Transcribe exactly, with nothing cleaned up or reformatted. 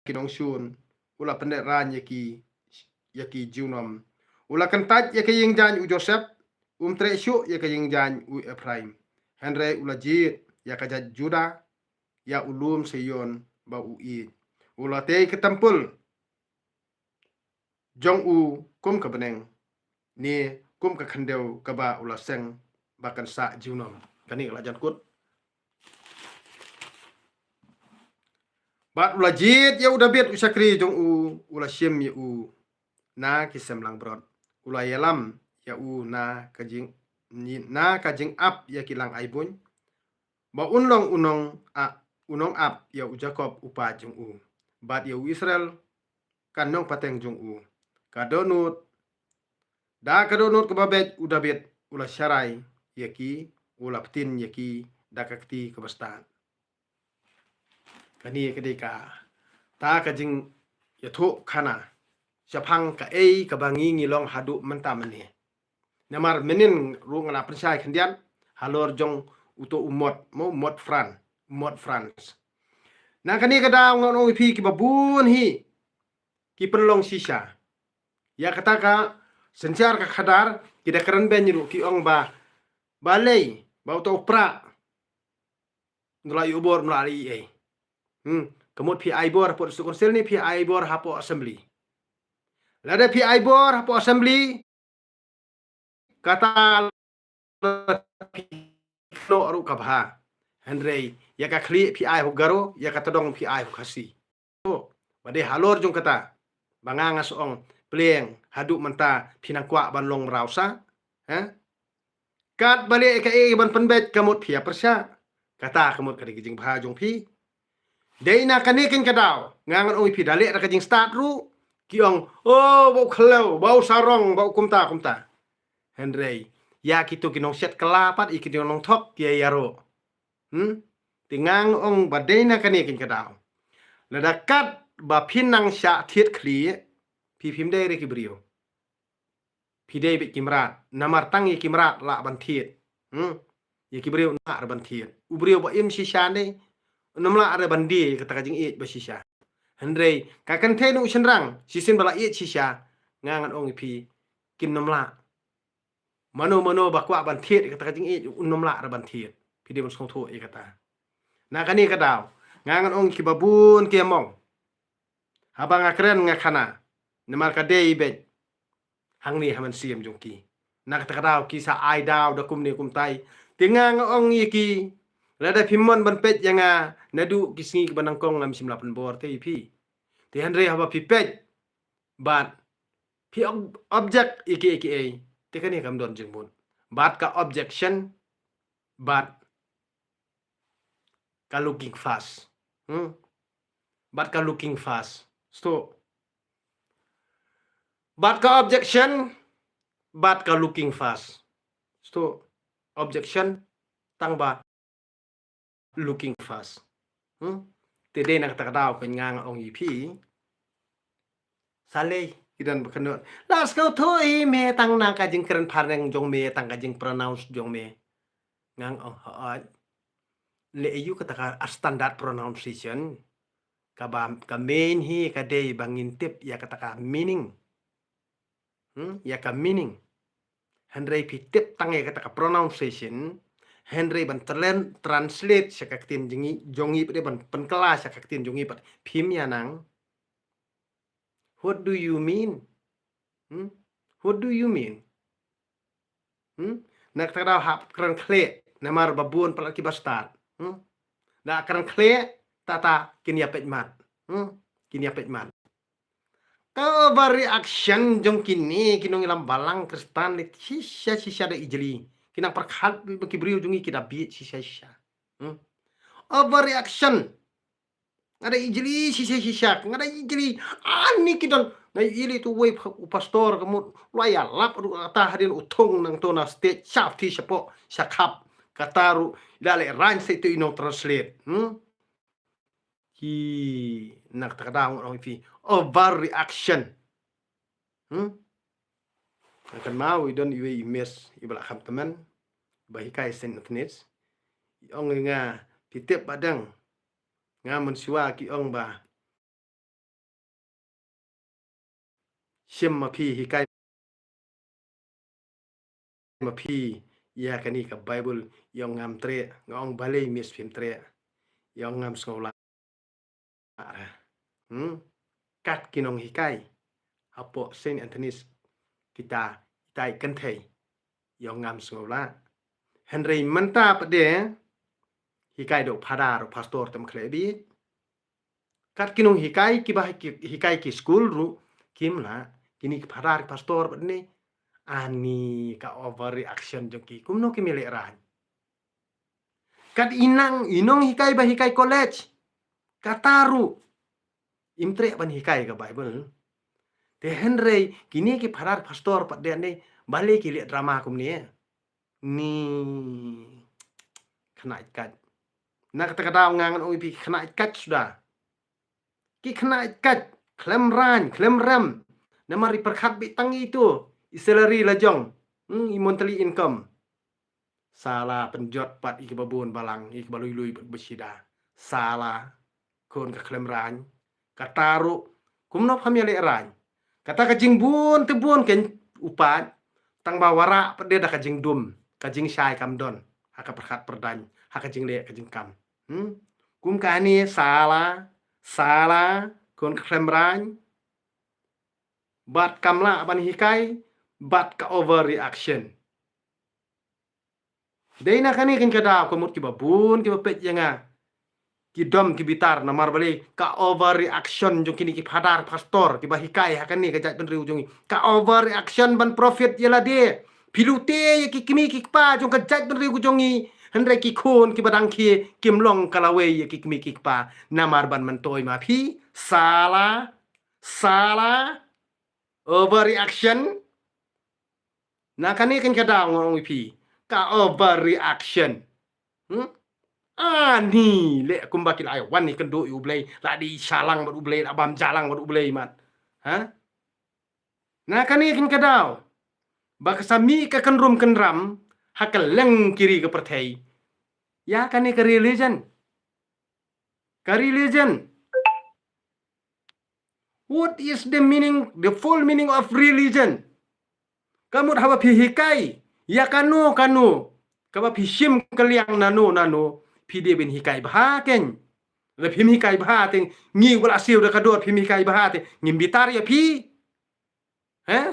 ki nongshun, u la pyndet raiñ ïa ki, ïa ki junom. U la kyntait ïa ka ïing jaiñ u Joseph, um treh shuh ïa ka ïing jaiñ u Ephraim. Hynrei u la jied ïa ka jait Judah, ïa u lum Sion ba u ïeit. U la tei ka templ jong u kum ka bneng, ne kum ka khyndew kaba u la seng ba kan sah junom. Kane ka la jan kut. Bad u la jied ïa u David u shakri jong u, u la shim ïa u na ki sem langbrot. U la ïalam ïa u na ka jing, na ka jingap ïa ki lang aibuiñ. Ba un long u nong a, u nongap ïa u Jakob u paid jong u, bad ïa u Israel ka nongpateng jong u. Ka dohnud, da ka dohnud kaba beit u David u la sharai ïa ki, u la ptin ïa ki da ka kti kaba stad. Kane ka dei kata ka jingïathuhkhana shaphang kaei kaba ngi ngi long haduh mynta mynne. Namar mynhynnin ruh nga la pynshai khyndiat halor jong uto u Mot, mo, Mot Fran, Mot France. Na kane ka daw ngan ong ïa phi kiba bun hi ki pynlong shisha. Ïa kata ka synshar ka khadar ki da kren beiñ ruh ki ong ba, balei ba uto u Prah ym la ïoh bor, ym la ïoh ei. Hmm, ka mut phi ai bor hapoh District Council ne phi ai bor hapoh Assembly. Lada phi ai bor hapoh Assembly, kata phi kynnoh ruh ka bha. Hynrei ïa ka khlieh phi ai ha u Garo, ïa ka tdong phi ai ha u Khasi. To, ba dei halor jong kata ba nga nga sa ong, pliang haduh mynta phi nang kwah ban long mraw sah? Ha? Kat ba leh kaei ban pynbeit ka mut phi ïa pyrshah. Kata ka mut ka dei ka jingbha jong phi. Dei na kane keiñ ka daw nga ngan ong ïa phi, da leh da ka jingstad ruh ki ong, oh, ba u khlaw, ba u sarong, ba u kumta kumta. Hynrei ïa kito ki nongshet kylla pat, ïa kito nongthok ki ïaroh. Hmm? Te nga ngan ong ba dei na kane keiñ ka daw, lada kat ba phin nang shah thied khlieh, phi phim dei re ki briew. Phi dei beit ki mrad, namar tang ïa ki mrad lah ban thied. Hmm? Ïa ki briew ym lah re ban thied. U briew ba im shisha ne ym lah re ban die kata ka jingïeit ba shisha. Hynrei ka kynthei ne u shynrang shisien ba la ïeit shisha, nga ngan ong ïa phi, kin ym lah. Mano mano ba kwah ban thied kata ka jingïeit, un ym lah re ban thied. Phi dei ban sngewthuh ïa kata. Na kane ka daw nga ngan ong kiba bun ki ïa mong. Haba nga kren nga khana, namar ka dei beit hangne ha mynsiem jong ki. Na kata ka daw ki sa ai daw da kumne kumtai. Te nga nga ong ïa ki, lada phi mon ban peit ïa nga naduh ki sngi kiba nyngkong, ngam shym la pynbor te ïa phi. Te hynrei haba phi peit bad phi ob-, object ïa kiei kiei, te kane kam don jingmut. Bad ka objection bad ka looking fast. Hmm? Bad ka looking fast. Sto. Bad ka objection bad ka looking fast. Sto. Objection tang ba looking fast. Hmm? Te dei na kata ka daw keiñ nga nga ong ïa phi, sa lei ki don ba kynnoh, la sngewthuh hi me tang na ka jingkren phareng jong me, tang ka jingpronounce jong me. Nga nga ong hooid. Leh aïu kata ka standard pronunciation? Kaba ka main hi ka dei ba ngin tip ïa kata ka meaning. Hmm? Ïa ka meaning. Hynrei phi tip tang ïa kata ka pronunciation, hynrei ban tran-, translate sha ka ktien jong ngi, jong ngi pat, ban pynkylla sha ka ktien jong ngi pat, phim ïa nang. What do you mean? Hmm? What do you mean? Hmm? Na kata ka daw hap kren khleh namar ba bun palat kiba stad. Hmm? Na kren khleh, tata kin ïa peit mat. Hmm? Kin ïa peit mat. Ka overreaction jong kine ki nongïalam balang Khristan leh shisha shisha da ijli. Ki nang pyrkhat ba ki briew jong ngi ki da bieit shisha shisha. Hmm? Overreaction. Nga da ijli shisha shisha, nga da ijli. Ani ki don, nga ijli tu wei pa-, u pastor ka mut la ïalap ruh kata hadien u thung nangto na stage, shapti shapoh shakhap. Kata ruh la leh rang sa itu ino translate. Hmm? Ki nak ta ka daw ngan ong ïa phi overreaction. Hmm? Nga kynmaw i don iwei i miss iba la kham tymmen, ba hikai Saint Anthony's. I ong ïa nga, phi tip ba dang, nga mynshuwa ki ong ba shim ma phi, hikai ma phi ïa kane ka Bible, ïa ngam treh, nga ong balei miss phim treh, ïa ngam sngewlah. Hmm? Kat ki nonghikai hapoh Saint Anthony's kita, kita i kynthei, ïa ngam sngewlah. Hynrei mynta pat de hikai da u phadar, u pastor te ym khleh bit. Kat ki nonghikai kiba hi-, hikai ki skul ruh kim lah, kine ki phadar, ki pastor pat ne, ani ka overreaction jong ki. Kumno kim ïaleh rain? Kat i nang, i nonghikai ba hikai college, kata ruh im treh ban hikai ka Bible. Te hynrei kine ki phadar, pastor pat de ne, balei ki leh drama kumne? Ni khynnah kat. Na kata ka daw nga ngan ong ïa phi, khynnah kat suda. Ki khynnah kat, khlem rain, khlem rem. Namar i pyrkhat beit tang ïa itu, i salary la jong. Hmm, i monthly income. Sala pynjot pat ïa kiba bun balang, ïa kiba lui lui pat ba shida. Sala, khun ka khlem rain. Kata ruh, kumno pham ïaleh rain? Kata ka jingbun te bun kein u pat, tang ba wanrah pat de da ka jingdum, ka jingshai kam don ha ka pyrkhat pyrdaiñ, ha ka jingleh ka jingkam. Hmm? Kum kane sala, sala, khun ka khlem rain, bad kam lah ban hikai, bad ka overreaction. Dei na kane kein ka daw ka mut kiba bun kiba peit ïa nga ki dom ki bitar, namar balei? Ka overreaction jong kine ki phadar, pastor kiba hikai ha kane ka jaitbynriew jong ngi. Ka overreaction ban profit ïa lade. Phi lute ïa ki kmie ki kpa jong ka jaitbynriew jong ngi, hynrei ki khun kiba dang khie kim long ka lawei ïa ki kmie ki kpa. Namar ban myntoi ma phi, sala, sala, overreaction. Na kane kein ka daw nga ong ïa phi, ka overreaction. Hmm? Ani leh kumba ki la wan ïakynduh ïa U Blei, la dei shalang bad U Blei, la bam jalang bad U Blei mat. Ha? Na kane kein ka daw ba ka sa mih ka kynrum kynram ha kylleng ki ri ka pyrthei. Ïa kane ka religion. Ka religion. What is the meaning, the full meaning of religion? Ka mut haba phi hikai ïa kano kano kaba phi shim kylliang nano nano, phi dei ban hikai bha kein. Lada phim hikai bha te, ngi ba la siew da ka dor phim hikai bha te, ngim bitar ïa phi. He?